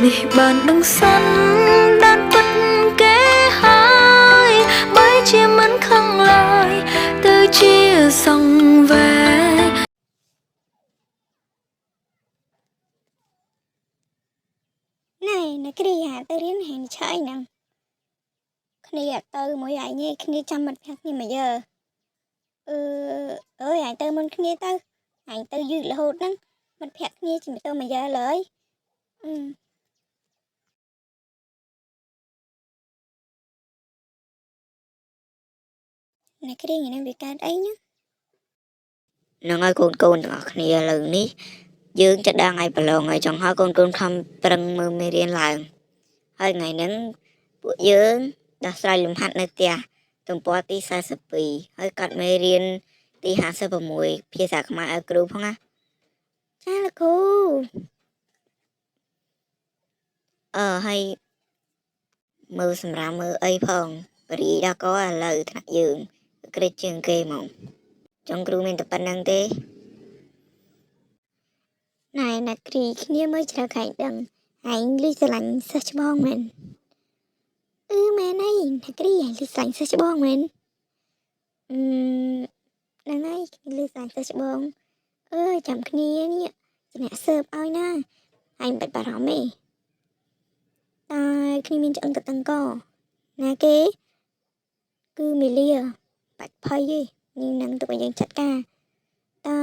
នេះបានដឹងសិនដានពិតគេហើយបីជាមិនខឹងឡើយទៅជាសង្វេ ណែអ្នកគ្រីហាទៅរៀនហានឆៃហ្នឹងគ្នាអត់ទៅមួយឯងទេគ្នាចាំមិត្តភក្តិគ្នាមកយើអឺអើយឯងទៅមុនគ្នាទៅឯងទៅយឺតរហូតហ្នឹងមិត្តភក្តិគ្នាជំទៅមកយើឡើយអឺអ្នកគ្រីថ្ងៃនេះវាកើតអីហ្នឹង នឹងហើយកូនកូនទាំងអស់គ្នាឥឡូវនេះយើងจะដល់ថ្ងៃប្រឡងហើយចង់ហើយកូនកូនខំប្រឹងមើលមេរៀនឡើងហើយថ្ងៃហ្នឹងពួកយើងដោះស្រាយលំហាត់នៅផ្ទះទំព័រទី42ហើយកត់មេរៀនទី56ភាសាខ្មែរឲ្យគ្រូផងណា ចាលោកគ្រូ អឺហើយមើលសម្រាប់មើលអីផងបរីដល់កឥឡូវថ្នាក់យើងក្រិចជាងគេហ្មងចង់គ្រូមានតែប៉ុណ្្នឹងទេ ណែអ្នកគ្រីគ្នាមើលជ្រៅខែងដឹងឯងលឺស្រឡាញ់សិស្សច្បងមែនអឺមែនហើយអ្នកគ្រីឯងលឺស្រឡាញ់សិស្សច្បងមែនអឺហ្នឹងហើយគ្នាលឺស្រឡាញ់សិស្សច្បងអើយចាំគ្នានេះជាអ្នកស៊ើបឲ្យណាឯងបាច់បារម្ភទេតែគ្នាមានឆ្អឹងកតឹងកណាគេគឺមីលាបាច់ភ័យទេនេះនឹងទុកឲ្យយើងចាត់ការតែ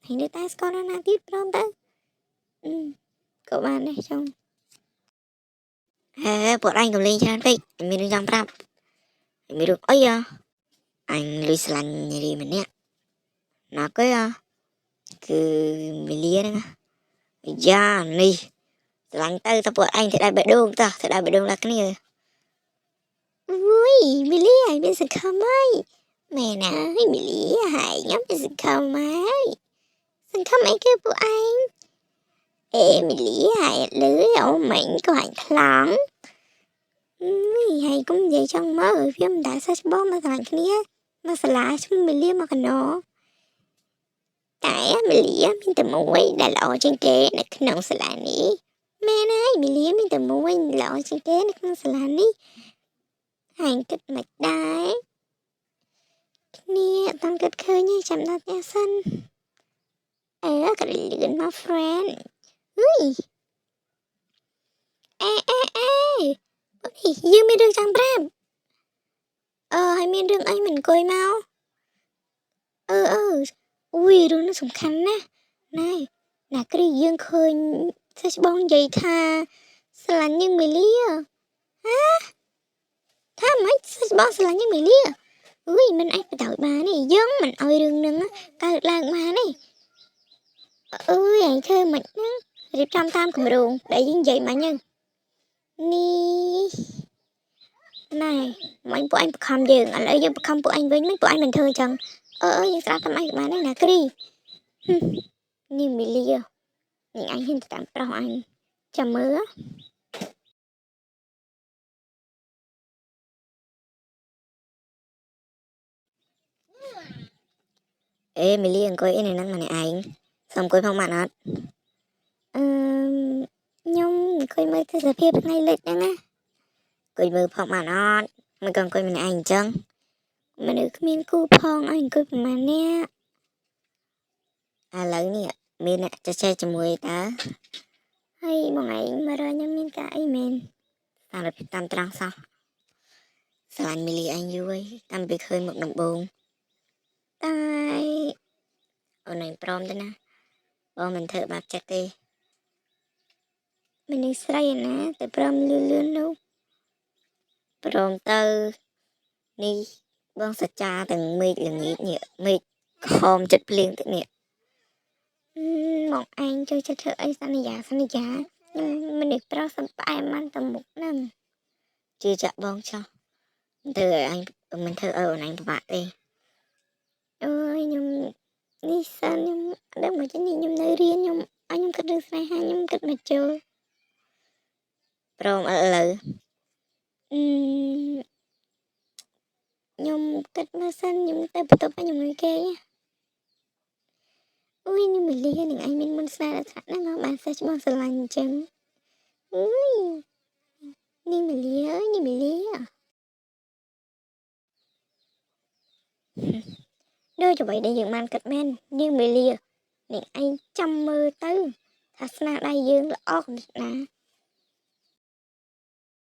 ហើយនៅតែស្គាល់ណាទៀតព្រមទៅអឺក៏បានដែរចង់ ហេពួកឯងកំលេងច្រើនពេកអញមានរឿងចង់ប្រាប់អញមានរឿងអីអ្ហ៎អញលុយស្លាញ់នារីម្នាក់ណាគេអ្ហ៎គឺមីលាហ្នឹងអាយ៉ានេះស្លាញ់ទៅតើពួកឯងធ្វើដែរបេះដូងតោះធ្វើដែរបេះដូងដល់គ្នា អុយមីលីឯងមានសង្ឃឹមហើយមែនហើយមីលីហើយខ្ញុំមានសង្ឃឹមហើយសង្ឃឹមអីគេពួកឯងអេមីលីហើយអត់លឺអូមិញក៏អញខ្លាំងអុយហើយកុំនិយាយចង់មើលវាមិនដែលសិស្សច្បងមកស្រឡាញ់គ្នាមកសាលាឈ្មោះមីលីមកកណោតែមីលីមានតែមួយដែលល្អជាងគេនៅក្នុងសាលានេះមែនហើយមីលីមានតែមួយល្អជាងគេនៅក្នុងសាលានេះ ហើយគិតមិនដែរគ្នាអត់តាន់គិតឃើញទេចាំដល់ផ្ទះសិនអើក៏លឿនមក friend អុយអេអេអេអូយយើងមានរឿងចង់ប្រាប់អឺហើយមានរឿងអីមិនអង្គុយមកអឺអឺអុយរឿងនោះសំខាន់ណាស់ណែណាគ្រីយើងឃើញសិស្សច្បងនិយាយថាស្រឡាញ់នាងមីលាហាថាម៉េចសិស្សច្បងស្រឡាញ់នាងមីលាអុយមិនអាចបដ ாய் បានទេយើងមិនអោយរឿងហ្នឹងកើតឡើងបានទេអើយឯងធ្វើមិនហ្នឹងរៀបចំតាមគម្រោងដែលយើងនិយាយមិញហ្នឹងនេះណែមិញពួកឯងបខំយើងឥឡូវយើងបខំពួកឯងវិញមិនពួកឯងមិនធ្វើអញ្ចឹងអឺអឺយើងស្រាប់តាមឯងក៏បានដែរណាគ្រីហឹមនេះមីលានេះអញហ៊ានទៅតាមប្រុសអញចាំមើល អេមីលីអង្គុយអីនៅហ្នឹងម្នាក់ឯងសុំអង្គុយផងបានអត់ អឺខ្ញុំអង្គុយមើលទេសភាពថ្ងៃលិចហ្នឹងណា អង្គុយមើលផងបានអត់មិនក៏អង្គុយម្នាក់ឯងអញ្ចឹង មនុស្សគ្មានគូផងឲ្យអង្គុយប្រហែលនាក់ ឥឡូវនេះមានអ្នកចេះចេះជាមួយតើ ហើយបងឯងមករកខ្ញុំមានការអីមែន តាមរបៀបតាមត្រង់សោះស្រឡាញ់មីលីឯងយូរហើយតាំងពីឃើញមុខដំបូង តែ អូនឯងព្រមទៅណាបងមិនធ្វើបាបចិត្តទេ មនុស្សស្រីឯណាទៅព្រមលឿនលឿននោះ ព្រមទៅនេះបងសច្ចាទាំងមេឃល្ងាចនេះមេឃខំចិត្តភ្លៀងទៅនេះ អឺបងឯងចូលចិត្តធ្វើអីសន្យាសន្យាខ្ញុំមនុស្សប្រុសសំផ្អែមបានតែមុខហ្នឹង ជឿចាក់បងចោះមិនធ្វើឲ្យអញមិនធ្វើឲ្យអូនឯងពិបាកទេ អើយខ្ញុំនេះសិនខ្ញុំអត់ដឹងមកចេះនេះខ្ញុំនៅរៀនខ្ញុំឲ្យខ្ញុំគិតរឿងស្នេហាខ្ញុំគិតមកចូល ព្រមឥឡូវ អឺខ្ញុំគិតមើលសិនខ្ញុំទៅបន្ទប់ហើយខ្ញុំងុយគេងអុយនេះមលីនឹងឯងមានមុនស្នេហ៍ដល់ថ្នាក់ហ្នឹងហ៎បានសិស្សច្បងស្រឡាញ់អញ្ចឹង អើយនាងមលាអើយនាងមលាដូចអ្វីដែលយើងបានគិតមែននាងមលានាងឯងចាំមើលទៅថាស្នាដៃយើងល្អកម្រិតណា។